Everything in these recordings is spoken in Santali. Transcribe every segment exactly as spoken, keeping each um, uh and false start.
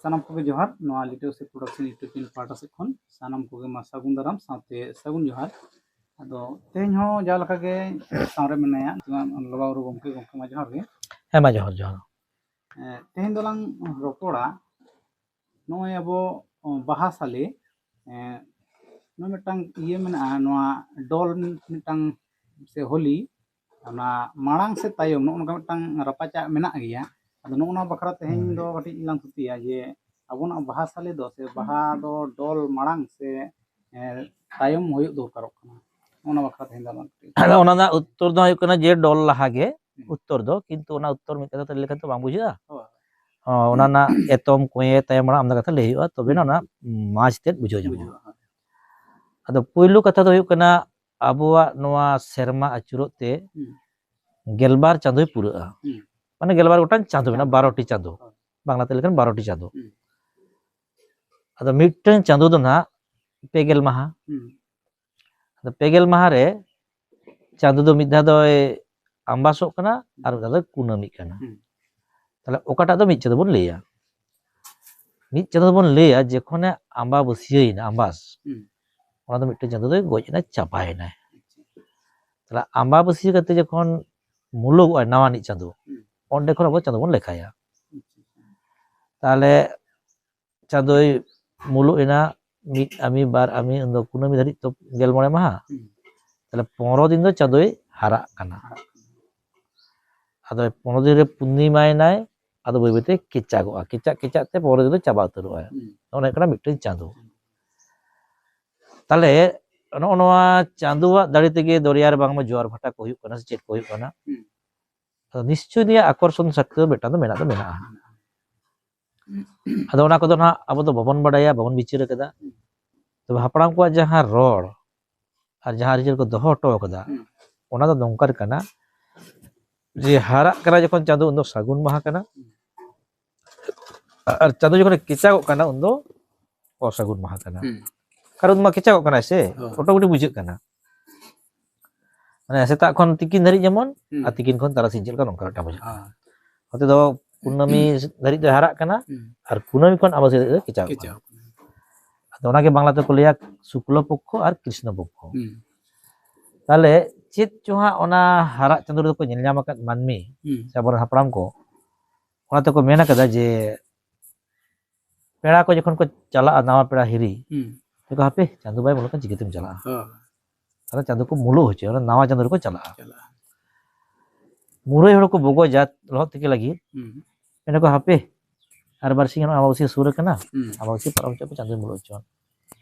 ᱥᱟᱱᱟᱢ ᱠᱚᱜᱮ ᱡᱚᱦᱟᱨ᱾ ᱱᱚᱣᱟ ᱞᱤᱴᱟᱹ ᱥᱮ ᱯᱨᱚᱰᱟᱠᱥᱚᱱ ᱤᱭᱩᱴᱩᱵᱽ ᱪᱮᱱᱮᱞ ᱯᱟᱦᱴᱟ ᱥᱮᱫ ᱠᱷᱚᱱ ᱥᱟᱱᱟᱢ ᱠᱚᱜᱮ ᱢᱟ ᱥᱟᱹᱜᱩᱱ ᱫᱟᱨᱟᱢ ᱥᱟᱶᱛᱮ ᱥᱟᱹᱜᱩᱱ ᱡᱚᱦᱟᱨ᱾ ᱟᱫᱚ ᱛᱮᱦᱮᱧ ᱦᱚᱸ ᱡᱟᱦᱟᱸ ᱞᱮᱠᱟ ᱜᱮ ᱥᱟᱶᱨᱮ ᱢᱮᱱᱟᱭᱟ ᱵᱟᱵᱟ ᱜᱩᱨᱩ ᱜᱚᱢᱠᱮ, ᱜᱚᱢᱠᱮ ᱢᱟ ᱡᱚᱦᱟᱨ ᱜᱮ᱾ ᱦᱮᱸ ᱢᱟ ᱡᱚᱦᱟᱨ ᱡᱚᱦᱟᱨ᱾ ᱛᱮᱦᱮᱧ ᱫᱚᱞᱟᱝ ᱨᱚᱯᱚᱲᱟ ᱱᱚᱜᱼᱚᱭ ᱟᱵᱚ ᱵᱟᱦᱟ ᱥᱟᱞᱮ, ᱱᱚᱣᱟ ᱢᱤᱫᱴᱟᱝ ᱤᱭᱟᱹ ᱢᱮᱱᱟᱜᱼᱟ, ᱱᱚᱣᱟ ᱰᱚᱞ ᱢᱤᱫᱴᱟᱝ ᱥᱮ ᱦᱳᱞᱤ, ᱚᱱᱟ ᱢᱟᱲᱟᱝ ᱥᱮ ᱛᱟᱭᱚᱢ ᱱᱚᱜᱼᱚ ᱱᱚᱝᱠᱟ ᱢᱤᱫᱴᱟᱝ ᱨᱟᱯᱟᱪᱟᱜ ᱢᱮᱱᱟᱜ ᱜᱮᱭᱟ᱾ ᱟᱫᱚ ᱱᱚᱜᱼᱚ ᱱᱚᱣᱟ ᱵᱟᱠᱷᱨᱟ ᱛᱮᱦᱮᱧ ᱫᱚ ᱠᱟᱹᱴᱤᱡ ᱞᱟᱝ ᱛᱷᱩᱛᱤᱭᱟ ᱡᱮ ᱟᱵᱚᱱᱟᱜ ᱵᱟᱦᱟ ᱥᱟᱞᱮ ᱫᱚ ᱥᱮ ᱵᱟᱦᱟ ᱫᱚ ᱰᱚᱞ ᱢᱟᱲᱟᱝ ᱥᱮ ᱛᱟᱭᱚᱢ ᱦᱩᱭᱩᱜ ᱫᱚᱨᱠᱟᱨᱚᱜ ᱠᱟᱱᱟ᱾ ᱚᱱᱟ ᱵᱟᱠᱷᱨᱟ ᱛᱮᱦᱮᱧ ᱫᱚ ᱟᱞᱟᱝ ᱠᱟᱹᱴᱤᱡ ᱟᱫᱚ ᱚᱱᱟ ᱨᱮᱱᱟᱜ ᱩᱛᱛᱚᱨ ᱫᱚ ᱦᱩᱭᱩᱜ ᱠᱟᱱᱟ ᱡᱮ ᱰᱚᱞ ᱞᱟᱦᱟ ᱜᱮ ᱩᱛᱛᱚᱨ ᱫᱚ, ᱠᱤᱱᱛᱩ ᱚᱱᱟ ᱩᱛᱛᱚᱨ ᱢᱤᱫ ᱠᱟᱛᱷᱟ ᱛᱮ ᱞᱟᱹᱭ ᱞᱮᱠᱷᱟᱱ ᱛᱚ ᱵᱟᱝ ᱵᱩᱡᱷᱟᱹᱜᱼᱟ᱾ ᱦᱳᱭ᱾ ᱦᱚᱸ, ᱚᱱᱟ ᱨᱮᱱᱟᱜ ᱮᱛᱚᱢ ᱠᱚᱸᱭᱮ ᱛᱟᱭᱚᱢ ᱢᱟᱲᱟᱝ ᱟᱢᱫᱟ ᱠᱟᱛᱷᱟ ᱞᱟᱹᱭ ᱦᱩᱭᱩᱜᱼᱟ, ᱛᱚᱵᱮ ᱚᱱᱟ ᱢᱟᱡᱽ ᱛᱮᱫ ᱵᱩᱡᱷᱟᱹᱣ ᱧᱟᱢᱚᱜᱼᱟ᱾ ᱵᱩᱡᱷᱟᱹᱜᱼᱟ, ᱦᱳᱭ᱾ ᱟᱫᱚ ᱯᱩᱭᱞᱩ ᱠᱟᱛᱷᱟ ᱫᱚ ᱦᱩᱭᱩᱜ ᱠᱟᱱᱟ, ᱟᱵᱚᱣᱟᱜ ᱱᱚᱣᱟ ᱥᱮᱨᱢᱟ ᱟᱹᱪᱩᱨᱚᱜ ᱛᱮ ᱦᱩᱸ᱾ ᱜᱮᱞᱵᱟᱨ ᱪᱟᱸᱫᱳᱭ ᱯᱩᱨᱟᱹᱜᱼᱟ᱾ ᱦᱩᱸ᱾ ᱢᱟᱱᱮ ᱜᱮᱞᱵᱟᱨ ᱜᱚᱴᱟᱝ ᱪᱟᱸᱫᱳ ᱢᱮᱱᱟᱜᱼᱟ, ᱪᱟᱸᱫᱳ᱾ ᱵᱟᱨᱚᱴᱤ ᱪᱟᱸᱫᱳ᱾ ᱦᱳᱭ᱾ ᱵᱟᱝᱞᱟ ᱛᱮ ᱞᱮᱠᱷᱟᱱ ᱵᱟᱨᱚᱴᱤ ᱪᱟᱸᱫᱳ᱾ ᱦᱩᱸ᱾ ᱟᱫᱚ ᱢᱤᱫᱴᱟᱝ ᱪᱟᱸᱫᱳ ᱫᱚ ᱱᱟᱦᱟᱜ ᱯᱮ ᱜᱮᱞ ᱢᱟᱦᱟ᱾ ᱦᱩᱸ᱾ ᱟᱫᱚ ᱯᱮ ᱜᱮᱞ ᱢᱟᱦᱟ ᱨᱮ ᱪᱟᱸᱫᱳ ᱫᱚ ᱢᱤᱫ ᱫᱷᱟᱣ ᱫᱚᱭ ᱟᱢᱵᱟᱥᱚᱜ ᱠᱟᱱᱟ ᱟᱨ ᱢᱤᱫ ᱫᱷᱟᱣ ᱫᱚᱭ ᱠᱩᱱᱟᱹᱢᱤᱜ ᱠᱟᱱᱟ᱾ ᱦᱩᱸ᱾ ᱛᱟᱦᱞᱮ ᱚᱠᱟᱴᱟᱜ ᱫᱚ ᱢᱤᱫ ᱪᱟᱸᱫᱳ ᱵᱚᱱ ᱞᱟᱹᱭᱟ? ᱢᱤᱫ ᱪᱟᱸᱫᱳ ᱵᱚᱱ ᱞᱟᱹᱭᱟ ᱡᱚᱠᱷᱚᱱᱮ ᱟᱢᱵᱟᱵᱟᱹᱥᱭᱟᱹᱭᱮᱱᱟ, ᱟᱢᱵᱟᱥ, ᱦᱩᱸ᱾ ᱚᱱᱟ ᱫᱚ ᱢᱤᱫᱴᱮᱱ ᱪᱟᱸᱫᱳ ᱫᱚᱭ ᱜᱚᱡ ᱮᱱᱟᱭ, ᱪᱟᱵᱟᱭᱮᱱᱟᱭ᱾ ᱛᱟᱦᱞᱮ ᱟᱢᱵᱟᱵᱟᱹᱥᱭᱟᱹ ᱠᱟᱛᱮ ᱡᱚᱠᱷᱚᱱ ᱢᱩᱞᱩᱜᱚᱜᱼᱟᱭ ᱱᱟᱣᱟᱱᱤᱡ ᱪᱟᱸᱫᱳ, ᱦᱩᱸ᱾ ᱚᱸᱰᱮ ᱠᱷᱚᱱ ᱟᱵᱚ ᱪᱟᱸᱫᱳ ᱵᱚᱱ ᱞᱮᱠᱷᱟᱭᱟ᱾ ᱟᱪᱪᱷᱟ, ᱟᱪᱪᱷᱟ᱾ ᱛᱟᱦᱞᱮ ᱪᱟᱸᱫᱳᱭ ᱢᱩᱞᱩᱜ ᱮᱱᱟ, ᱢᱤᱫ ᱟᱢᱤ, ᱵᱟᱨ ᱟᱢᱤ, ᱩᱱᱫᱚ ᱠᱩᱱᱟᱹᱢᱤ ᱫᱷᱟᱹᱨᱤᱡ ᱛᱚ ᱜᱮᱞ ᱢᱚᱬᱮ ᱢᱟᱦᱟ᱾ ᱦᱩᱸ᱾ ᱛᱟᱦᱞᱮ ᱯᱚᱱᱨᱚ ᱫᱤᱱ ᱫᱚ ᱪᱟᱸᱫᱳᱭ ᱦᱟᱨᱟᱜ ᱠᱟᱱᱟ᱾ ᱦᱟᱨᱟᱜ ᱠᱟᱱᱟ᱾ ᱟᱫᱚ ᱯᱚᱱᱨᱚ ᱫᱤᱱ ᱨᱮ ᱯᱩᱨᱱᱤᱢᱟᱭᱮᱱᱟᱭ, ᱟᱫᱚ ᱵᱟᱹᱭ ᱵᱟᱹᱭᱛᱮ ᱠᱮᱪᱟᱜᱚᱜᱼᱟ, ᱠᱮᱪᱟᱜ ᱠᱮᱪᱟᱜ ᱛᱮ ᱯᱚᱱᱨᱚ ᱫᱤᱱ ᱫᱚ ᱪᱟᱵᱟ ᱩᱛᱟᱹᱨᱚᱜᱼᱟ᱾ ᱦᱩᱸ᱾ ᱱᱚᱜᱼᱚ ᱱᱚᱝᱠᱟᱱᱟᱜ ᱢᱤᱫᱴᱮᱱ ᱪᱟᱸᱫᱳ᱾ ᱛᱟᱦᱞᱮ ᱱᱚᱜᱼᱚ ᱱᱚᱣᱟ ᱪᱟᱸᱫᱳᱣᱟᱜ ᱫᱟᱲᱮ ᱛᱮᱜᱮ ᱫᱚᱨᱭᱟ ᱨᱮ ᱵᱟᱝᱢᱟ ᱡᱳᱣᱟᱨ ᱵᱷᱟᱴᱟ ᱠᱚ ᱦᱩᱭᱩᱜ ᱠᱟᱱᱟ ᱥᱮ ᱪᱮᱫ ᱠᱚ ᱦᱩᱭᱩᱜ ᱠᱟᱱᱟ᱾ ᱦᱩᱸ᱾ ᱟᱫᱚ ᱱᱤᱥᱪᱳᱭ ᱱᱤᱭᱟᱹ ᱟᱠᱚᱨᱥᱚᱱ ᱥᱚᱠᱛᱤ ᱫᱚ ᱢᱤᱫᱴᱟᱝ ᱫᱚ ᱢᱮᱱᱟᱜ ᱫᱚ ᱢᱮᱱᱟᱜᱼᱟ᱾ ᱟᱫᱚ ᱚᱱᱟ ᱠᱚᱫᱚ ᱱᱟᱦᱟᱜ ᱟᱵᱚ ᱫᱚ ᱵᱟᱵᱚᱱ ᱵᱟᱰᱟᱭᱟ, ᱵᱟᱵᱚᱱ ᱵᱤᱪᱟᱹᱨ ᱟᱠᱟᱫᱟ᱾ ᱛᱚᱵᱮ ᱦᱟᱯᱲᱟᱢ ᱠᱚᱣᱟᱜ ᱡᱟᱦᱟᱸ ᱨᱚᱲ ᱟᱨ ᱡᱟᱦᱟᱸ ᱟᱹᱨᱤᱪᱟᱹᱞᱤ ᱠᱚ ᱫᱚᱦᱚ ᱦᱚᱴᱚ ᱟᱠᱟᱫᱟ, ᱦᱩᱸ᱾ ᱚᱱᱟ ᱫᱚ ᱱᱚᱝᱠᱟ ᱠᱟᱱᱟ ᱡᱮ ᱦᱟᱨᱟᱜ ᱠᱟᱱᱟ ᱡᱚᱠᱷᱚᱱ ᱪᱟᱸᱫᱳ, ᱩᱱᱫᱚ ᱥᱟᱹᱜᱩᱱ ᱢᱟᱦᱟ ᱠᱟᱱᱟ, ᱟᱨ ᱪᱟᱸᱫᱳ ᱡᱚᱠᱷᱚᱱ ᱠᱮᱪᱟᱜᱚᱜ ᱠᱟᱱᱟ, ᱩᱱᱫᱚ ᱚᱥᱟᱹᱜᱩᱱ ᱢᱟᱦᱟ ᱠᱟᱱᱟ᱾ ᱦᱩᱸ᱾ ᱠᱟᱨᱚᱱ ᱢᱟ ᱠᱮᱪᱟᱜᱚᱜ ᱠᱟᱱᱟᱭ ᱥᱮ, ᱦᱳᱭ᱾ ᱚᱴᱳᱢᱮᱴᱤᱠ ᱵᱩᱡᱷᱟᱹᱜ ᱠᱟᱱᱟ᱾ ᱢᱟᱱᱮ ᱥᱮᱛᱟᱜ ᱠᱷᱚᱱ ᱛᱤᱠᱤᱱ ᱫᱷᱟᱹᱨᱤᱡ ᱡᱮᱢᱚᱱ, ᱦᱩᱸ᱾ ᱟᱨ ᱛᱤᱠᱤᱱ ᱠᱷᱚᱱ ᱛᱟᱨᱟᱥᱤᱧ ᱪᱮᱫ ᱞᱮᱠᱟ, ᱱᱚᱝᱠᱟ ᱢᱤᱫᱴᱟᱝ ᱵᱩᱡᱷᱟᱹᱜ ᱠᱟᱱᱟ᱾ ᱦᱳᱭ᱾ ᱚᱱᱛᱮ ᱫᱚ ᱠᱩᱱᱟᱹᱢᱤ ᱫᱷᱟᱹᱨᱤᱡ ᱫᱚ ᱦᱟᱨᱟᱜ ᱠᱟᱱᱟ, ᱦᱩᱸ᱾ ᱟᱨ ᱠᱩᱱᱟᱹᱢᱤ ᱠᱷᱚᱱ ᱟᱢᱵᱟᱵᱟᱹᱥᱭᱟᱹ ᱫᱷᱟᱹᱨᱤᱡ ᱫᱚ ᱠᱮᱪᱟᱜ ᱠᱟᱱᱟ᱾ ᱠᱮᱪᱟᱜ ᱠᱟᱱᱟ᱾ ᱟᱫᱚ ᱚᱱᱟᱜᱮ ᱵᱟᱝᱞᱟ ᱛᱮᱠᱚ ᱞᱟᱹᱭᱟ ᱥᱩᱠᱞᱚ ᱯᱚᱠᱠᱷᱚ ᱟᱨ ᱠᱨᱤᱥᱱᱚ ᱯᱚᱠᱠᱷᱚ᱾ ᱦᱩᱸ᱾ ᱛᱟᱦᱞᱮ ᱪᱮᱫ ᱪᱚ ᱦᱟᱸᱜ ᱚᱱᱟ ᱦᱟᱨᱟᱜ ᱪᱟᱸᱫᱳ ᱨᱮᱫᱚ ᱠᱚ ᱧᱮᱞ ᱧᱟᱢ ᱟᱠᱟᱫ ᱢᱟᱹᱱᱢᱤ, ᱦᱩᱸ᱾ ᱥᱮ ᱟᱵᱚᱨᱮᱱ ᱦᱟᱯᱲᱟᱢ ᱠᱚ, ᱚᱱᱟ ᱛᱮᱠᱚ ᱢᱮᱱ ᱟᱠᱟᱫᱟ ᱡᱮ ᱯᱮᱲᱟ ᱠᱚ ᱡᱚᱠᱷᱚᱱ ᱠᱚ ᱪᱟᱞᱟᱜᱼᱟ, ᱱᱟᱣᱟ ᱯᱮᱲᱟ ᱦᱤᱨᱤ, ᱦᱩᱸ᱾ ᱛᱮᱠᱚ, "ᱦᱟᱯᱮ, ᱪᱟᱸᱫᱳ ᱵᱟᱭ ᱢᱩᱞᱩᱜ ᱠᱷᱟᱱ ᱪᱤᱠᱟᱹᱛᱮᱢ ᱪᱟᱞᱟᱜᱼᱟ?" ᱦᱳᱭ᱾ ᱛᱟᱦᱞᱮ ᱪᱟᱸᱫᱳ ᱠᱚ ᱢᱩᱞᱩᱜ ᱦᱚᱪᱚᱭᱟ, ᱚᱱᱟ ᱱᱟᱣᱟ ᱪᱟᱸᱫᱳ ᱨᱮᱠᱚ ᱪᱟᱞᱟᱜᱼᱟ᱾ ᱪᱟᱞᱟᱜᱼᱟ᱾ ᱢᱩᱨᱟᱹᱭ ᱦᱩᱲᱩ ᱠᱚ ᱵᱚᱜᱚᱡᱟ ᱞᱚᱦᱚᱫ ᱛᱤᱠᱤ ᱞᱟᱹᱜᱤᱫ, ᱦᱩᱸ᱾ ᱢᱮᱱᱟ ᱠᱚ, "ᱦᱟᱯᱮ, ᱟᱨ ᱵᱟᱨ ᱥᱤᱧ ᱜᱟᱱ ᱟᱢᱵᱟᱵᱟᱹᱥᱭᱟᱹ ᱥᱩᱨ ᱟᱠᱟᱱᱟ, ᱦᱩᱸ᱾ ᱟᱢᱵᱟᱵᱟᱹᱥᱭᱟᱹ ᱯᱟᱨᱚᱢ ᱦᱚᱪᱚ ᱯᱮ, ᱪᱟᱸᱫᱳᱭ ᱢᱩᱞᱩᱜ ᱦᱚᱪᱚᱣᱟᱱ᱾"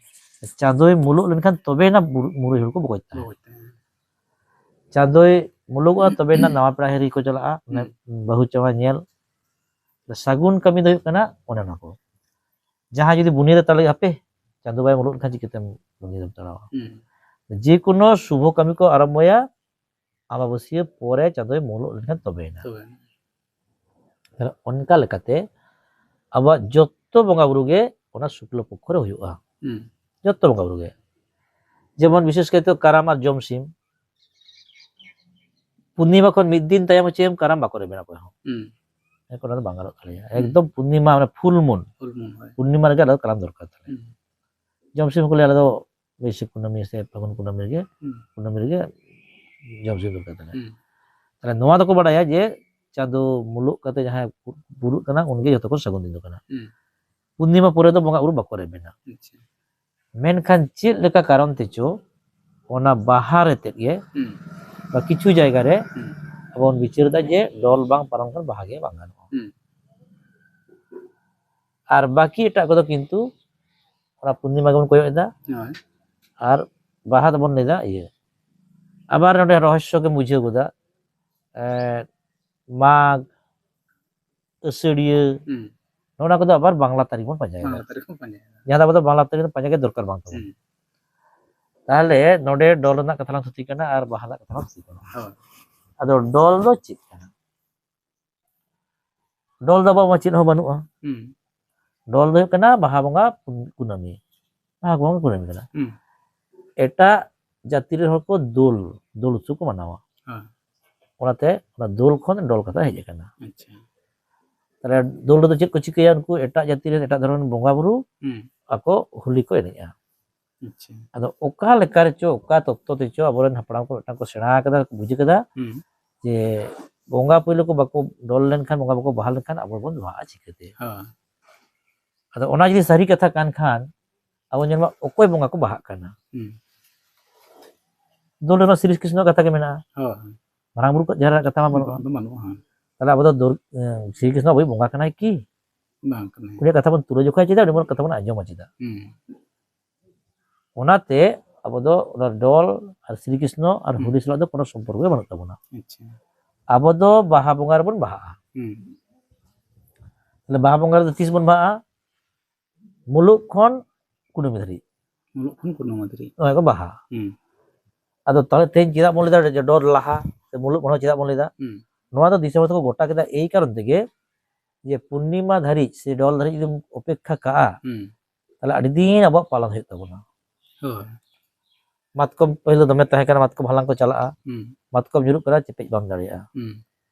ᱪᱟᱸᱫᱳᱭ ᱢᱩᱞᱩᱜ ᱞᱮᱱᱠᱷᱟᱱ ᱛᱚᱵᱮᱭᱮᱱᱟ ᱵᱩᱨᱩ-, ᱢᱩᱨᱟᱹᱭ ᱦᱩᱲᱩ ᱠᱚ ᱵᱚᱜᱚᱡ ᱛᱟᱦᱮᱸᱫ᱾ ᱵᱚᱜᱚᱡ ᱛᱟᱦᱮᱸᱫ᱾ ᱪᱟᱸᱫᱳᱭ ᱢᱩᱞᱩᱜᱚᱜᱼᱟ, ᱛᱚᱵᱮᱭᱮᱱᱟ ᱱᱟᱣᱟ ᱯᱮᱲᱟ ᱦᱤᱨᱤ ᱠᱚ ᱪᱟᱞᱟᱜᱼᱟ, ᱢᱟᱱᱮ, ᱦᱩᱸ᱾ ᱵᱟᱹᱦᱩ ᱡᱟᱶᱟᱭ ᱧᱮᱞ᱾ ᱥᱟᱹᱜᱩᱱ ᱠᱟᱹᱢᱤ ᱫᱚ ᱦᱩᱭᱩᱜ ᱠᱟᱱᱟ ᱚᱱᱮ ᱚᱱᱟ ᱠᱚ᱾ ᱡᱟᱦᱟᱸᱭ ᱡᱩᱫᱤ ᱵᱩᱱᱤᱭᱟᱹᱫ ᱛᱟᱦᱞᱮ, ᱦᱟᱯᱮ, ᱪᱟᱸᱫᱳ ᱵᱟᱭ ᱢᱩᱞᱩᱜ ᱞᱮᱠᱷᱟᱱ ᱪᱤᱠᱟᱹᱛᱮᱢ ᱵᱩᱱᱤᱭᱟᱹᱫ ᱮᱢ ᱛᱟᱲᱟᱣᱟ? ᱦᱩᱸ᱾ ᱡᱮᱠᱳᱱᱳ ᱥᱩᱵᱷᱚ ᱠᱟᱹᱢᱤ ᱠᱚ ᱟᱨᱟᱢᱵᱚᱭᱟ ᱟᱢᱵᱟᱵᱟᱹᱥᱭᱟᱹ ᱯᱚᱨᱮ, ᱪᱟᱸᱫᱳᱭ ᱢᱩᱞᱩᱜ ᱞᱮᱱᱠᱷᱟᱱ ᱛᱚᱵᱮᱭᱮᱱᱟ᱾ ᱛᱚᱵᱮ᱾ ᱛᱟᱦᱞᱮ ᱚᱱᱠᱟ ᱞᱮᱠᱟᱛᱮ ᱟᱵᱚᱣᱟᱜ ᱡᱚᱛᱚ ᱵᱚᱸᱜᱟ ᱵᱩᱨᱩ ᱜᱮ ᱚᱱᱟ ᱥᱩᱠᱞᱚ ᱯᱚᱠᱠᱷᱚ ᱨᱮ ᱦᱩᱭᱩᱜᱼᱟ᱾ ᱦᱩᱸ᱾ ᱡᱚᱛᱚ ᱵᱚᱸᱜᱟ ᱵᱩᱨᱩ ᱜᱮ᱾ ᱡᱮᱢᱚᱱ ᱵᱤᱥᱮᱥ ᱠᱟᱭᱛᱮ ᱠᱟᱨᱟᱢ ᱟᱨ ᱡᱚᱢᱥᱤᱢ, ᱯᱩᱨᱱᱤᱢᱟ ᱠᱷᱚᱱ ᱢᱤᱫ ᱫᱤᱱ ᱛᱟᱭᱚᱢ ᱦᱚᱪᱚᱭᱮᱢ ᱠᱟᱨᱟᱢ ᱵᱟᱠᱚ ᱨᱮᱵᱮᱱᱟ ᱚᱠᱚᱭ ᱦᱚᱸ᱾ ᱦᱩᱸ᱾ ᱚᱱᱟ ᱫᱚ ᱵᱟᱝ ᱜᱟᱱᱚᱜ ᱛᱟᱞᱮᱭᱟ᱾ ᱦᱩᱸ᱾ ᱮᱠᱫᱚᱢ ᱯᱩᱨᱱᱤᱢᱟ, ᱢᱟᱱᱮ full moon᱾ Full moon, ᱦᱳᱭ᱾ ᱯᱩᱨᱱᱤᱢᱟ ᱨᱮᱜᱮ ᱟᱞᱮ ᱫᱚ ᱠᱟᱨᱟᱢ ᱫᱚᱨᱠᱟᱨ ᱛᱟᱞᱮ᱾ ᱦᱩᱸ᱾ ᱡᱚᱢᱥᱤᱢ ᱦᱚᱸᱠᱚ ᱞᱟᱹᱭᱟ, ᱟᱞᱮ ᱫᱚ ᱵᱟᱹᱭᱥᱟᱹᱠᱷ ᱠᱩᱱᱟᱹᱢᱤ ᱥᱮ ᱯᱷᱟᱹᱜᱩᱱ ᱠᱩᱱᱟᱹᱢᱤ ᱨᱮᱜᱮ, ᱦᱩᱸ᱾ ᱠᱩᱱᱟᱹᱢᱤ ᱨᱮᱜᱮ ᱡᱚᱢᱥᱤᱢ ᱫᱚᱨᱠᱟᱨ ᱛᱟᱞᱮ᱾ ᱦᱩᱸ᱾ ᱛᱟᱦᱞᱮ ᱱᱚᱣᱟ ᱫᱚᱠᱚ ᱵᱟᱲᱟᱭᱟ ᱡᱮ ᱪᱟᱸᱫᱳ ᱢᱩᱞᱩᱜ ᱠᱟᱛᱮ ᱡᱟᱦᱟᱸᱭ ᱵᱩᱨᱩᱜ ᱠᱟᱱᱟ, ᱩᱱᱤᱜᱮ ᱡᱚᱛᱚ ᱠᱷᱚᱱ ᱥᱟᱹᱜᱩᱱ ᱫᱤᱱ ᱫᱚ ᱠᱟᱱᱟ᱾ ᱦᱩᱸ᱾ ᱯᱩᱨᱱᱤᱢᱟ ᱯᱚᱨᱮ ᱫᱚ ᱵᱚᱸᱜᱟ ᱵᱩᱨᱩ ᱵᱟᱠᱚ ᱨᱮᱵᱮᱱᱟ᱾ ᱟᱪᱪᱷᱟ᱾ ᱢᱮᱱᱠᱷᱟᱱ ᱪᱮᱫ ᱞᱮᱠᱟ ᱠᱟᱨᱚᱱ ᱛᱮᱪᱚ ᱚᱱᱟ ᱵᱟᱦᱟ ᱨᱮ ᱛᱮᱫ ᱜᱮ, ᱦᱩᱸ᱾ ᱵᱟ ᱠᱤᱪᱷᱩ ᱡᱟᱭᱜᱟ ᱨᱮ ᱦᱩᱸ᱾ ᱟᱵᱚ ᱵᱚᱱ ᱵᱤᱪᱟᱹᱨ ᱮᱫᱟ ᱡᱮ ᱰᱚᱞ ᱵᱟᱝ ᱯᱟᱨᱚᱢ ᱠᱷᱟᱱ ᱵᱟᱦᱟ ᱜᱮ ᱵᱟᱝ ᱜᱟᱱᱚᱜᱼᱟ᱾ ᱦᱩᱸ᱾ ᱟᱨ ᱵᱟᱹᱠᱤ ᱮᱴᱟᱜ ᱠᱚᱫᱚ ᱠᱤᱱᱛᱩ ᱚᱱᱟ ᱯᱩᱨᱱᱤᱢᱟ ᱜᱮᱵᱚᱱ ᱠᱚᱭᱚᱜ ᱮᱫᱟ᱾ ᱦᱳᱭ᱾ ᱟᱨ ᱵᱟᱦᱟ ᱫᱚᱵᱚᱱ ᱞᱟᱹᱭᱫᱟ ᱤᱭᱟᱹ᱾ ᱟᱵᱟᱨ ᱱᱚᱰᱮ ᱨᱚᱦᱚᱥᱥᱚ ᱜᱮᱢ ᱵᱩᱡᱷᱟᱹᱣ ᱜᱚᱫᱟ, ᱮᱸ, ᱢᱟᱜᱽ, ᱟᱹᱥᱟᱹᱲᱤᱭᱟᱹ, ᱦᱩᱸ᱾ ᱱᱚᱜᱼᱚ ᱱᱚᱣᱟ ᱠᱚᱫᱚ ᱟᱵᱟᱨ ᱵᱟᱝᱞᱟ ᱛᱟᱹᱨᱤᱠᱷ ᱵᱚᱱ ᱯᱟᱸᱡᱟᱭᱮᱫᱟ᱾ ᱵᱟᱝᱞᱟ ᱛᱟᱹᱨᱤᱠᱷ ᱵᱚᱱ ᱯᱟᱸᱡᱟᱭᱮᱫᱟ᱾ ᱡᱟᱦᱟᱸ ᱫᱚ ᱟᱵᱚ ᱫᱚ ᱵᱟᱝᱞᱟ ᱛᱟᱹᱨᱤᱠᱷ ᱫᱚ ᱯᱟᱸᱡᱟ ᱜᱮ ᱫᱚᱨᱠᱟᱨ ᱵᱟᱝ ᱛᱟᱵᱚᱱ᱾ ᱦᱩᱸ᱾ ᱛᱟᱦᱞᱮ ᱱᱚᱰᱮ ᱰᱚᱞ ᱨᱮᱱᱟᱜ ᱠᱟᱛᱷᱟ ᱞᱟᱝ ᱛᱷᱩᱛᱤ ᱠᱟᱱᱟ ᱟᱨ ᱵᱟᱦᱟ ᱨᱮᱱᱟᱜ ᱠᱟᱛᱷᱟ ᱞᱟᱝ ᱛᱷᱩᱛᱤ ᱠᱟᱱᱟ᱾ ᱦᱳᱭ᱾ ᱟᱫᱚ ᱰᱚᱞ ᱫᱚ ᱪᱮᱫ ᱠᱟᱱᱟ? ᱰᱚᱞ ᱫᱚ ᱟᱵᱚᱣᱟᱜ ᱢᱟ ᱪᱮᱫ ᱦᱚᱸ ᱵᱟᱹᱱᱩᱜᱼᱟ᱾ ᱦᱩᱸ᱾ ᱰᱚᱞ ᱫᱚ ᱦᱩᱭᱩᱜ ᱠᱟᱱᱟ ᱵᱟᱦᱟ ᱵᱚᱸᱜᱟ ᱠᱩᱱ-, ᱠᱩᱱᱟᱹᱢᱤ᱾ ᱵᱟᱦᱟ ᱵᱚᱸᱜᱟ ᱠᱩᱱᱟᱹᱢᱤ ᱠᱟᱱᱟ᱾ ᱦᱩᱸ᱾ ᱮᱴᱟᱜ ᱡᱟᱹᱛᱤ ᱨᱮᱱ ᱦᱚᱲ ᱠᱚ ᱫᱳᱞ, ᱫᱳᱞ ᱩᱛᱥᱚᱵ ᱠᱚ ᱢᱟᱱᱟᱣᱟ᱾ ᱦᱮᱸ᱾ ᱚᱱᱟᱛᱮ ᱚᱱᱟ ᱫᱳᱞ ᱠᱷᱚᱱ ᱰᱚᱞ ᱠᱟᱛᱷᱟ ᱦᱮᱡ ᱟᱠᱟᱱᱟ᱾ ᱟᱪᱪᱷᱟ᱾ ᱫᱳᱞ ᱨᱮᱫᱚ ᱪᱮᱫ ᱠᱚ ᱪᱤᱠᱟᱹᱭᱟ? ᱩᱱᱠᱩ ᱮᱴᱟᱜ ᱡᱟᱹᱛᱤ ᱨᱮᱱ, ᱮᱴᱟᱜ ᱫᱷᱚᱨᱚᱢ ᱨᱮᱱ ᱵᱚᱸᱜᱟ ᱵᱩᱨᱩ ᱦᱩᱸ᱾ ᱟᱠᱚ ᱦᱳᱞᱤ ᱠᱚ ᱮᱱᱮᱡᱼᱟ᱾ ᱟᱪᱪᱷᱟ᱾ ᱟᱫᱚ ᱚᱠᱟ ᱞᱮᱠᱟ ᱨᱮᱪᱚ, ᱚᱠᱟ ᱛᱚᱛᱛᱚ ᱛᱮᱪᱚ ᱟᱵᱚᱨᱮᱱ ᱦᱟᱯᱲᱟᱢ ᱠᱚ ᱢᱤᱫᱴᱟᱝ ᱠᱚ ᱥᱮᱬᱟ ᱠᱟᱫᱟ, ᱵᱩᱡᱷᱟᱹᱣ ᱠᱟᱫᱟ ᱦᱩᱸ᱾ ᱡᱮ ᱵᱚᱸᱜᱟ ᱯᱳᱭᱞᱳ ᱠᱚ ᱵᱟᱠᱚ ᱰᱚᱞ ᱞᱮᱱᱠᱷᱟᱱ, ᱵᱚᱸᱜᱟ ᱵᱟᱠᱚ ᱵᱟᱦᱟ ᱞᱮᱱᱠᱷᱟᱱ ᱟᱵᱚ ᱵᱚᱱ ᱵᱟᱦᱟᱜᱼᱟ ᱪᱤᱠᱟᱹᱛᱮ? ᱦᱳᱭ᱾ ᱟᱫᱚ ᱚᱱᱟ ᱡᱩᱫᱤ ᱥᱟᱹᱨᱤ ᱠᱟᱛᱷᱟ ᱠᱟᱱ ᱠᱷᱟᱱ, ᱟᱵᱚ ᱧᱮᱞ ᱢᱟ ᱚᱠᱚᱭ ᱵᱚᱸᱜᱟ ᱠᱚ ᱵᱟᱦᱟᱜ ᱠᱟᱱᱟ? ᱦᱩᱸ᱾ ᱫᱳᱞ ᱨᱮᱢᱟ ᱥᱨᱤ ᱠᱨᱤᱥᱱᱚ ᱠᱟᱛᱷᱟ ᱜᱮ ᱢᱮᱱᱟᱜᱼᱟ᱾ ᱦᱳᱭ᱾ ᱢᱟᱨᱟᱝ ᱵᱩᱨᱩ ᱠᱚᱣᱟᱜ ᱡᱟᱦᱮᱨ ᱨᱮᱱᱟᱜ ᱠᱟᱛᱷᱟ ᱢᱟ ᱵᱟᱹᱱᱩᱜᱼᱟ᱾ ᱫᱚ ᱵᱟᱹᱱᱩᱜᱼᱟ, ᱦᱮᱸ᱾ ᱛᱟᱦᱞᱮ ᱟᱵᱚ ᱫᱚ ᱫᱳᱞ-, ᱮᱸ, ᱥᱨᱤ ᱠᱨᱤᱥᱱᱚ ᱟᱵᱚᱭᱤᱡ ᱵᱚᱸᱜᱟ ᱠᱟᱱᱟᱭ ᱠᱤ? ᱵᱟᱝ ᱠᱟᱱᱟᱭ᱾ ᱩᱱᱤᱭᱟᱜ ᱠᱟᱛᱷᱟ ᱵᱚᱱ ᱛᱩᱞᱟᱹ ᱡᱚᱠᱷᱟᱭᱟ ᱪᱮᱫᱟᱜ? ᱩᱱᱤ ᱵᱚᱱ ᱠᱟᱛᱷᱟ ᱵᱚᱱ ᱟᱸᱡᱚᱢᱟ ᱪᱮᱫᱟᱜ? ᱦᱩᱸ᱾ ᱚᱱᱟᱛᱮ ᱟᱵᱚ ᱫᱚ ᱚᱱᱟ ᱰᱚᱞ ᱟᱨ ᱥᱨᱤ ᱠᱨᱤᱥᱱᱚ ᱟᱨ ᱦᱩᱸ᱾ ᱦᱳᱞᱤ ᱥᱟᱞᱟᱜ ᱫᱚ ᱠᱳᱱᱳ ᱥᱚᱢᱯᱚᱨᱠᱚ ᱜᱮ ᱵᱟᱹᱱᱩᱜ ᱛᱟᱵᱚᱱᱟ᱾ ᱟᱪᱪᱷᱟ᱾ ᱟᱵᱚ ᱫᱚ ᱵᱟᱦᱟ ᱵᱚᱸᱜᱟ ᱨᱮᱵᱚᱱ ᱵᱟᱦᱟᱜᱼᱟ᱾ ᱦᱩᱸ᱾ ᱛᱟᱦᱞᱮ ᱵᱟᱦᱟ ᱵᱚᱸᱜᱟ ᱨᱮᱫᱚ ᱛᱤᱥ ᱵᱚᱱ ᱵᱟᱦᱟᱜᱼᱟ? ᱢᱩᱞᱩᱜ ᱠᱷᱚᱱ ᱠᱩᱱᱟᱹᱢᱤ ᱫᱷᱟᱹᱨᱤᱡ᱾ ᱢᱩᱞᱩᱜ ᱠᱷᱚᱱ ᱠᱩᱱᱟᱹᱢᱤ ᱫᱷᱟᱹᱨᱤᱡ᱾ ᱱᱚᱣᱟ ᱠᱚ ᱵᱟᱦᱟ᱾ ᱦᱩᱸ᱾ ᱟᱫᱚ ᱛᱟᱦᱞᱮ ᱛᱮᱦᱮᱧ ᱪᱮᱫᱟᱜ ᱵᱚᱱ ᱞᱟᱹᱭᱫᱟ ᱡᱮ ᱰᱚᱞ ᱞᱟᱦᱟ, ᱥᱮ ᱢᱩᱞᱩᱜ ᱢᱟᱲᱟᱝ ᱪᱮᱫᱟᱜ ᱵᱚᱱ ᱞᱟᱹᱭᱫᱟ? ᱦᱩᱸ᱾ ᱱᱚᱣᱟ ᱫᱚ ᱫᱤᱥᱚᱢ ᱦᱚᱲ ᱛᱮᱠᱚ ᱜᱚᱴᱟ ᱠᱮᱫᱟ ᱮᱭ ᱠᱟᱨᱚᱱ ᱛᱮᱜᱮ ᱡᱮ ᱯᱩᱨᱱᱤᱢᱟ ᱫᱷᱟᱹᱨᱤᱡ ᱥᱮ ᱰᱚᱞ ᱫᱷᱟᱹᱨᱤᱡ ᱡᱩᱫᱤᱢ ᱚᱯᱮᱠᱠᱷᱟ ᱠᱟᱜᱼᱟ, ᱦᱩᱸ᱾ ᱛᱟᱦᱞᱮ ᱟᱹᱰᱤ ᱫᱤᱱ ᱟᱵᱚᱣᱟᱜ ᱯᱟᱞᱚᱱ ᱦᱩᱭᱩᱜ ᱛᱟᱵᱚᱱᱟ᱾ ᱦᱳᱭ᱾ ᱢᱟᱛᱠᱚᱢ ᱯᱟᱹᱦᱤᱞ ᱫᱚ ᱫᱚᱢᱮ ᱛᱟᱦᱮᱸ ᱠᱟᱱᱟ, ᱢᱟᱛᱠᱚᱢ ᱦᱟᱞᱟᱝ ᱠᱚ ᱪᱟᱞᱟᱜᱼᱟ᱾ ᱦᱩᱸ᱾ ᱢᱟᱛᱠᱚᱢ ᱧᱩᱨᱩᱜ ᱠᱟᱱᱟ, ᱪᱮᱯᱮᱡ ᱵᱟᱢ ᱫᱟᱲᱮᱭᱟᱜᱼᱟ᱾ ᱦᱩᱸ᱾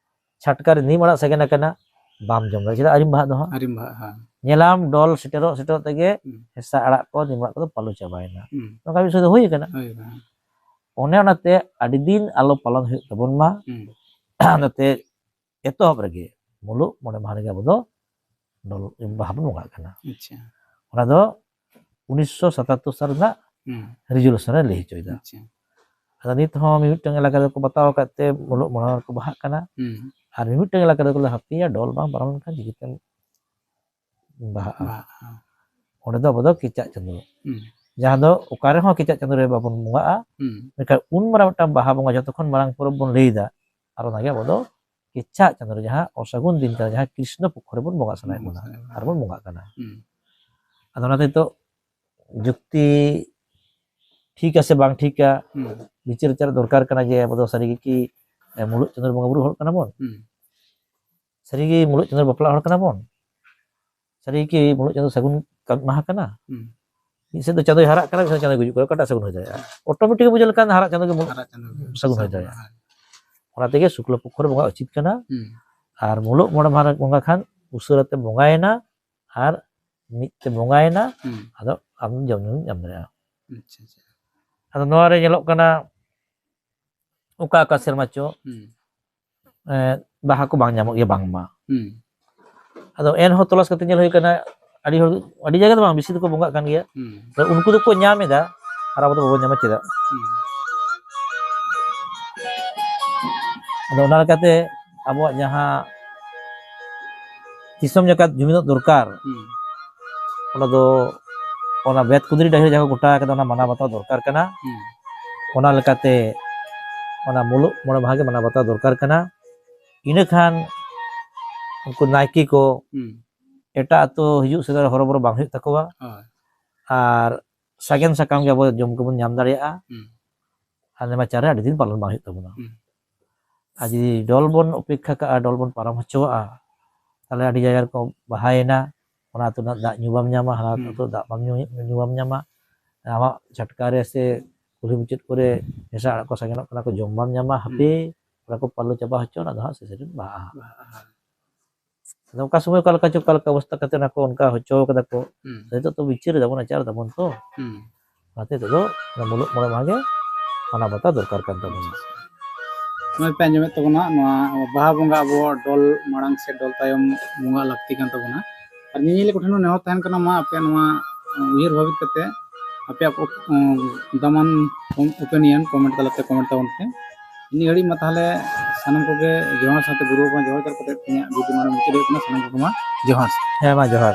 ᱪᱷᱟᱴᱠᱟ ᱨᱮ ᱱᱤᱢ ᱟᱲᱟᱜ ᱥᱟᱜᱮᱱ ᱟᱠᱟᱱᱟ, ᱵᱟᱢ ᱡᱚᱢ ᱫᱟᱲᱮᱭᱟᱜᱼᱟ᱾ ᱪᱮᱫᱟᱜ ᱟᱹᱣᱨᱤᱢ ᱵᱟᱦᱟᱜ ᱫᱚ ᱦᱟᱸᱜ? ᱟᱹᱣᱨᱤᱢ ᱵᱟᱦᱟᱜᱼᱟ, ᱦᱮᱸ᱾ ᱧᱮᱞᱟᱢ ᱰᱚᱞ ᱥᱮᱴᱮᱨᱚᱜ ᱥᱮᱴᱮᱨᱚᱜ ᱛᱮᱜᱮ ᱦᱩᱸ᱾ ᱦᱮᱸᱥᱟᱜ ᱟᱲᱟᱜ ᱠᱚ, ᱱᱤᱢ ᱟᱲᱟᱜ ᱠᱚᱫᱚ ᱯᱟᱞᱚ ᱪᱟᱵᱟᱭᱮᱱᱟ᱾ ᱦᱩᱸ᱾ ᱱᱚᱝᱠᱟ ᱢᱤᱫ ᱥᱚᱢᱚᱭ ᱫᱚ ᱦᱩᱭ ᱟᱠᱟᱱᱟ᱾ ᱦᱩᱭ ᱟᱠᱟᱱᱟ᱾ ᱚᱱᱮ ᱚᱱᱟᱛᱮ ᱟᱹᱰᱤ ᱫᱤᱱ ᱟᱞᱚ ᱯᱟᱞᱚᱱ ᱦᱩᱭᱩᱜ ᱛᱟᱵᱚᱱ ᱢᱟ᱾ ᱦᱩᱸ᱾ ᱚᱱᱟᱛᱮ ᱮᱛᱚᱦᱚᱵ ᱨᱮᱜᱮ ᱢᱩᱞᱩᱜ ᱢᱚᱬᱮ ᱢᱟᱦᱟ ᱨᱮᱜᱮ ᱟᱵᱚ ᱫᱚ ᱰᱚᱞ, ᱵᱟᱦᱟ ᱵᱚᱱ ᱵᱚᱸᱜᱟᱜ ᱠᱟᱱᱟ᱾ ᱟᱪᱪᱷᱟ᱾ ᱚᱱᱟ ᱫᱚ ᱩᱱᱤᱥᱥᱚ ᱥᱟᱛᱟᱛᱛᱳᱨ ᱥᱟᱞ ᱨᱮᱱᱟᱜ ᱦᱩᱸ᱾ ᱨᱮᱡᱩᱞᱮᱥᱚᱱ ᱨᱮ ᱞᱟᱹᱭ ᱦᱚᱪᱚᱭᱮᱫᱟ᱾ ᱟᱪᱪᱷᱟ᱾ ᱟᱫᱚ ᱱᱤᱛ ᱦᱚᱸ ᱢᱤᱢᱤᱫᱴᱟᱝ ᱮᱞᱟᱠᱟ ᱨᱮᱠᱚ ᱵᱟᱛᱟᱣ ᱟᱠᱟᱫ ᱛᱮ ᱢᱩᱞᱩᱜ ᱢᱚᱬᱮ ᱦᱚᱲ ᱠᱚ ᱵᱟᱦᱟᱜ ᱠᱟᱱᱟ᱾ ᱦᱩᱸ᱾ ᱟᱨ ᱢᱤᱢᱤᱫᱴᱟᱝ ᱮᱞᱟᱠᱟ ᱨᱮᱠᱚ ᱞᱟᱹᱭᱟ, "ᱦᱟᱯᱮᱭᱟ, ᱰᱚᱞ ᱵᱟᱝ ᱯᱟᱨᱚᱢ ᱞᱮᱱᱠᱷᱟᱱ ᱪᱤᱠᱟᱹᱛᱮᱢ ᱵᱟᱦᱟᱜᱼᱟ?" ᱵᱟᱦᱟᱜᱼᱟ᱾ ᱚᱸᱰᱮ ᱫᱚ ᱟᱵᱚ ᱫᱚ ᱠᱮᱪᱟᱜ ᱪᱟᱸᱫᱳ᱾ ᱦᱩᱸ᱾ ᱡᱟᱦᱟᱸ ᱫᱚ ᱚᱠᱟ ᱨᱮᱦᱚᱸ ᱠᱮᱪᱟᱜ ᱪᱟᱸᱫᱳ ᱨᱮ ᱵᱟᱵᱚᱱ ᱵᱚᱸᱜᱟᱜᱼᱟ᱾ ᱦᱩᱸ᱾ ᱢᱮᱱᱠᱷᱟᱱ ᱩᱱ ᱢᱟᱨᱟᱝ ᱢᱤᱫᱴᱟᱝ ᱵᱟᱦᱟ ᱵᱚᱸᱜᱟ ᱡᱚᱛᱚ ᱠᱷᱚᱱ ᱢᱟᱨᱟᱝ ᱯᱚᱨᱚᱵᱽ ᱵᱚᱱ ᱞᱟᱹᱭᱫᱟ, ᱟᱨ ᱚᱱᱟᱜᱮ ᱟᱵᱚ ᱫᱚ ᱠᱮᱪᱟᱜ ᱪᱟᱸᱫᱳ ᱨᱮ, ᱡᱟᱦᱟᱸ ᱚᱥᱟᱹᱜᱩᱱ ᱫᱤᱱ ᱠᱟᱱᱟ, ᱡᱟᱦᱟᱸ ᱠᱨᱤᱥᱱᱚ ᱯᱚᱠᱠᱷᱚ ᱨᱮᱵᱚᱱ ᱵᱚᱸᱜᱟ ᱥᱟᱱᱟᱭᱮᱫ ᱵᱚᱱᱟ, ᱥᱟᱱᱟᱭᱮᱫ ᱵᱚᱱᱟ᱾ ᱟᱨ ᱵᱚᱱ ᱵᱚᱸᱜᱟᱜ ᱠᱟᱱᱟ᱾ ᱦᱩᱸ᱾ ᱟᱫᱚ ᱚᱱᱟᱛᱮ ᱱᱤᱛᱚᱜ ᱡᱩᱠᱛᱤ ᱴᱷᱤᱠᱟ ᱥᱮ ᱵᱟᱝ ᱴᱷᱤᱠᱟ, ᱦᱩᱸ᱾ ᱵᱤᱪᱟᱹᱨ ᱟᱪᱟᱨ ᱫᱚᱨᱠᱟᱨ ᱠᱟᱱᱟ ᱡᱮ ᱟᱵᱚ ᱫᱚ ᱥᱟᱹᱨᱤ ᱜᱮ ᱠᱤ, ᱮ, ᱢᱩᱞᱩᱜ ᱪᱟᱸᱫᱳ ᱨᱮ ᱵᱚᱸᱜᱟ ᱵᱩᱨᱩ ᱦᱚᱲ ᱠᱟᱱᱟ ᱵᱚᱱ? ᱦᱩᱸ᱾ ᱥᱟᱹᱨᱤ ᱜᱮ ᱢᱩᱞᱩᱜ ᱪᱟᱸᱫᱳ ᱨᱮ ᱵᱟᱯᱞᱟ ᱦᱚᱲ ᱠᱟᱱᱟ ᱵᱚᱱ? ᱥᱟᱹᱨᱤ ᱜᱮ ᱠᱤ ᱢᱩᱞᱩᱜ ᱪᱟᱸᱫᱳ ᱥᱟᱹᱜᱩᱱ ᱠᱟᱹᱢᱤ ᱢᱟᱦᱟ ᱠᱟᱱᱟ? ᱦᱩᱸ᱾ ᱢᱤᱫ ᱥᱮᱫ ᱫᱚ ᱪᱟᱸᱫᱳᱭ ᱦᱟᱨᱟᱜ ᱠᱟᱱᱟ, ᱢᱤᱫ ᱥᱮᱫ ᱫᱚ ᱪᱟᱸᱫᱳᱭ ᱜᱩᱡᱩᱜ ᱠᱟᱱᱟ, ᱚᱠᱟᱴᱟᱜ ᱥᱟᱹᱜᱩᱱ ᱦᱩᱭ ᱫᱟᱲᱮᱭᱟᱜᱼᱟ? ᱚᱴᱳᱢᱮᱴᱤᱠ ᱵᱩᱡᱷᱟᱹᱣ ᱞᱮᱠᱷᱟᱱ ᱦᱟᱨᱟᱜ ᱪᱟᱸᱫᱳ ᱜᱮ ᱢᱩᱞᱩᱜ ᱦᱟᱨᱟᱜ ᱪᱟᱸᱫᱳ ᱜᱮ ᱥᱟᱹᱜᱩᱱ ᱦᱩᱭ ᱥᱟᱹᱜᱩᱱ, ᱫᱟᱲᱮᱭᱟᱜᱼᱟ᱾ ᱦᱮᱸ᱾ ᱚᱱᱟ ᱛᱮᱜᱮ ᱥᱩᱠᱞᱚ ᱯᱚᱠᱠᱷᱚ ᱨᱮ ᱵᱚᱸᱜᱟ ᱩᱪᱤᱛ ᱠᱟᱱᱟ᱾ ᱦᱩᱸ᱾ ᱟᱨ ᱢᱩᱞᱩᱜ ᱢᱚᱬᱮ ᱢᱟᱦᱟ ᱨᱮ ᱵᱚᱸᱜᱟ ᱠᱷᱟᱱ ᱩᱥᱟᱹᱨᱟ ᱛᱮ ᱵᱚᱸᱜᱟᱭᱮᱱᱟ ᱟᱨ ᱢᱤᱫ ᱛᱮ ᱵᱚᱸᱜᱟᱭᱮᱱᱟ, ᱦᱩᱸ᱾ ᱟᱫᱚ ᱟᱢ ᱡᱚᱢ ᱧᱩᱢ ᱧᱟᱢ ᱫᱟᱲᱮᱭᱟᱜᱼᱟ᱾ ᱟᱪᱪᱷᱟ, ᱟᱪᱪᱷᱟ᱾ ᱟᱫᱚ ᱱᱚᱣᱟ ᱨᱮ ᱧᱮᱞᱚᱜ ᱠᱟᱱᱟ, ᱚᱠᱟ ᱚᱠᱟ ᱥᱮᱨᱢᱟ ᱪᱚ, ᱦᱩᱸ᱾ ᱮᱸ, ᱵᱟᱦᱟ ᱠᱚ ᱵᱟᱝ ᱧᱟᱢᱚᱜ ᱜᱮᱭᱟ ᱵᱟᱝᱢᱟ᱾ ᱦᱩᱸ᱾ ᱟᱫᱚ ᱮᱱᱦᱚᱸ ᱛᱚᱞᱟᱥ ᱠᱟᱛᱮ ᱧᱮᱞ ᱦᱩᱭ ᱠᱟᱱᱟ, ᱟᱹᱰᱤ ᱦᱚᱲ, ᱟᱹᱰᱤ ᱡᱟᱭᱜᱟ ᱫᱚ ᱵᱟᱝ, ᱵᱮᱥᱤ ᱫᱚᱠᱚ ᱵᱚᱸᱜᱟᱜ ᱠᱟᱱ ᱜᱮᱭᱟ᱾ ᱦᱩᱸ᱾ ᱟᱫᱚ ᱩᱱᱠᱩ ᱫᱚᱠᱚ ᱧᱟᱢ ᱮᱫᱟ, ᱟᱨ ᱟᱵᱚ ᱫᱚ ᱵᱟᱵᱚᱱ ᱧᱟᱢᱟ ᱪᱮᱫᱟᱜ? ᱦᱩᱸ᱾ ᱟᱫᱚ ᱚᱱᱟ ᱞᱮᱠᱟᱛᱮ ᱟᱵᱚᱣᱟᱜ ᱡᱟᱦᱟᱸ ᱫᱤᱥᱚᱢ ᱡᱟᱠᱟᱛ ᱡᱩᱢᱤᱫᱚᱜ ᱫᱚᱨᱠᱟᱨ, ᱦᱩᱸ᱾ ᱚᱱᱟ ᱫᱚ ᱚᱱᱟ ᱵᱮᱛ ᱠᱩᱫᱽᱨᱤ ᱰᱟᱹᱦᱤ ᱨᱮ ᱡᱟᱦᱟᱸ ᱠᱚ ᱜᱚᱴᱟ ᱟᱠᱟᱫᱟ, ᱚᱱᱟ ᱢᱟᱱᱟᱣ ᱵᱟᱛᱟᱣ ᱫᱚᱨᱠᱟᱨ ᱠᱟᱱᱟ᱾ ᱦᱩᱸ᱾ ᱚᱱᱟ ᱞᱮᱠᱟᱛᱮ ᱚᱱᱟ ᱢᱩᱞᱩᱜ ᱢᱚᱬᱮ ᱢᱟᱦᱟ ᱜᱮ ᱢᱟᱱᱟᱣ ᱵᱟᱛᱟᱣ ᱫᱚᱨᱠᱟᱨ ᱠᱟᱱᱟ᱾ ᱤᱱᱟᱹ ᱠᱷᱟᱱ ᱩᱱᱠᱩ ᱱᱟᱭᱠᱮ ᱠᱚ ᱦᱩᱸ᱾ ᱮᱴᱟᱜ ᱟᱹᱛᱩ ᱦᱤᱡᱩᱜ ᱥᱮᱱᱚᱜ ᱨᱮ ᱦᱚᱨᱚᱵᱚᱨᱚ ᱵᱟᱝ ᱦᱩᱭᱩᱜ ᱛᱟᱠᱚᱣᱟ᱾ ᱦᱳᱭ᱾ ᱟᱨ ᱥᱟᱜᱮᱱ ᱥᱟᱠᱟᱢ ᱜᱮ ᱟᱵᱚ ᱡᱚᱢ ᱠᱚᱵᱚᱱ ᱧᱟᱢ ᱫᱟᱲᱮᱭᱟᱜᱼᱟ᱾ ᱦᱩᱸ᱾ ᱟᱨ ᱱᱮᱢᱟᱪᱟᱨ ᱨᱮ ᱟᱹᱰᱤ ᱫᱤᱱ ᱯᱟᱞᱚᱱ ᱵᱟᱝ ᱦᱩᱭᱩᱜ ᱛᱟᱵᱚᱱᱟ᱾ ᱦᱩᱸ᱾ ᱟᱨ ᱡᱩᱫᱤ ᱰᱚᱞ ᱵᱚᱱ ᱚᱯᱮᱠᱠᱷᱟ ᱠᱟᱜᱼᱟ, ᱰᱚᱞ ᱵᱚᱱ ᱯᱟᱨᱚᱢ ᱦᱚᱪᱚᱣᱟᱜᱼᱟ, ᱛᱟᱦᱚᱞᱮ ᱟᱹᱰᱤ ᱡᱟᱭᱜᱟ ᱨᱮᱠᱚ ᱵᱟᱦᱟᱭᱮᱱᱟ, ᱚᱱᱟ ᱟᱹᱛᱩ ᱨᱮᱱᱟᱜ ᱫᱟᱜ ᱧᱩ ᱵᱟᱢ ᱧᱟᱢᱟ, ᱦᱟᱱᱟ ᱦᱩᱸ᱾ ᱟᱹᱛᱩ ᱫᱟᱜ ᱵᱟᱢ ᱧᱩ, ᱧᱩ ᱵᱟᱢ ᱧᱟᱢᱟ, ᱟᱢᱟᱜ ᱪᱷᱟᱴᱠᱟ ᱨᱮ ᱥᱮ ᱠᱩᱞᱦᱤ ᱢᱩᱪᱟᱹᱫ ᱠᱚᱨᱮ ᱦᱮᱸᱥᱟᱜ ᱟᱲᱟᱜ ᱠᱚ ᱥᱟᱜᱮᱱᱚᱜ ᱠᱟᱱᱟ ᱠᱚ, ᱡᱚᱢ ᱵᱟᱢ ᱧᱟᱢᱟ, ᱦᱩᱸ᱾ ᱦᱟᱯᱮ ᱚᱱᱟ ᱠᱚ ᱯᱟᱞᱚ ᱪᱟᱵᱟ ᱦᱚᱪᱚ, ᱚᱱᱟ ᱫᱚ ᱦᱟᱸᱜ ᱥᱮᱥᱮᱱ ᱵᱟᱦᱟᱜᱼᱟ᱾ ᱵᱟᱦᱟᱜᱼᱟ᱾ ᱟᱫᱚ ᱚᱠᱟ ᱥᱚᱢᱚᱭ ᱚᱠᱟ ᱞᱮᱠᱟ ᱪᱚ, ᱚᱠᱟ ᱞᱮᱠᱟ ᱚᱵᱚᱥᱛᱟ ᱠᱟᱛᱮ ᱚᱱᱟ ᱠᱚ ᱚᱱᱠᱟ ᱦᱚᱪᱚ ᱠᱟᱫᱟ ᱠᱚ᱾ ᱦᱩᱸ᱾ ᱱᱤᱛᱚᱜ ᱛᱚ ᱵᱤᱪᱟᱹᱨ ᱫᱟᱵᱚᱱ, ᱟᱪᱟᱨ ᱫᱟᱵᱚᱱ ᱛᱚ᱾ ᱦᱩᱸ᱾ ᱚᱱᱟᱛᱮ ᱱᱤᱛᱚᱜ ᱫᱚ ᱚᱱᱟ ᱢᱩᱞᱩᱜ ᱢᱚᱬᱮ ᱢᱟᱦᱟ ᱜᱮ ᱢᱟᱱᱟᱣ ᱵᱟᱛᱟᱣ ᱫᱚᱨᱠᱟᱨ ᱠᱟᱱ ᱛᱟᱵᱚᱱᱟ᱾ ᱱᱚᱜᱼᱚᱭ ᱯᱮ ᱟᱸᱡᱚᱢᱮᱫ ᱛᱟᱵᱚᱱᱟ, ᱱᱚᱣᱟ ᱵᱟᱦᱟ ᱵᱚᱸᱜᱟ ᱟᱵᱚ ᱰᱚᱞ ᱢᱟᱲᱟᱝ ᱥᱮ ᱰᱚᱞ ᱛᱟᱭᱚᱢ ᱵᱚᱸᱜᱟ ᱞᱟᱹᱠᱛᱤ ᱠᱟᱱ ᱛᱟᱵᱚᱱᱟ᱾ ᱟᱨ ᱧᱮᱧᱮᱞᱤᱭᱟᱹ ᱠᱚᱴᱷᱮᱱ ᱦᱚᱸ ᱱᱮᱦᱚᱨ ᱛᱟᱦᱮᱱ ᱠᱟᱱᱟ, ᱢᱟ ᱟᱯᱮᱭᱟᱜ ᱱᱚᱣᱟ ᱩᱭᱦᱟᱹᱨ ᱵᱷᱟᱵᱤᱛ ᱠᱟᱛᱮ ᱟᱯᱮᱭᱟᱜ ᱚᱯ-, ᱫᱟᱢᱟᱱ ᱚᱯᱤᱱᱤᱭᱚᱱ ᱠᱚᱢᱮᱱᱴ ᱛᱟᱞᱟᱛᱮ ᱠᱚᱢᱮᱱᱴ ᱛᱟᱵᱚᱱ ᱯᱮ᱾ ᱱᱤᱭᱟᱹ ᱜᱷᱟᱹᱲᱤᱡ ᱢᱟ ᱛᱟᱦᱚᱞᱮ ᱥᱟᱱᱟᱢ ᱠᱚᱜᱮ ᱡᱚᱦᱟᱨ, ᱥᱟᱶᱛᱮ ᱜᱩᱨᱩ ᱵᱟᱵᱟ ᱡᱚᱦᱟᱨ ᱠᱟᱛᱮ ᱤᱧᱟᱹᱜ ᱵᱷᱤᱰᱤᱭᱳ ᱱᱚᱰᱮ ᱢᱩᱪᱟᱹᱫ ᱦᱩᱭᱩᱜ ᱠᱟᱱᱟ᱾ ᱥᱟᱱᱟᱢ ᱠᱚᱜᱮ ᱢᱟ ᱡᱚᱦᱟᱨ᱾ ᱦᱮᱸ, ᱢᱟ ᱡᱚᱦᱟᱨ᱾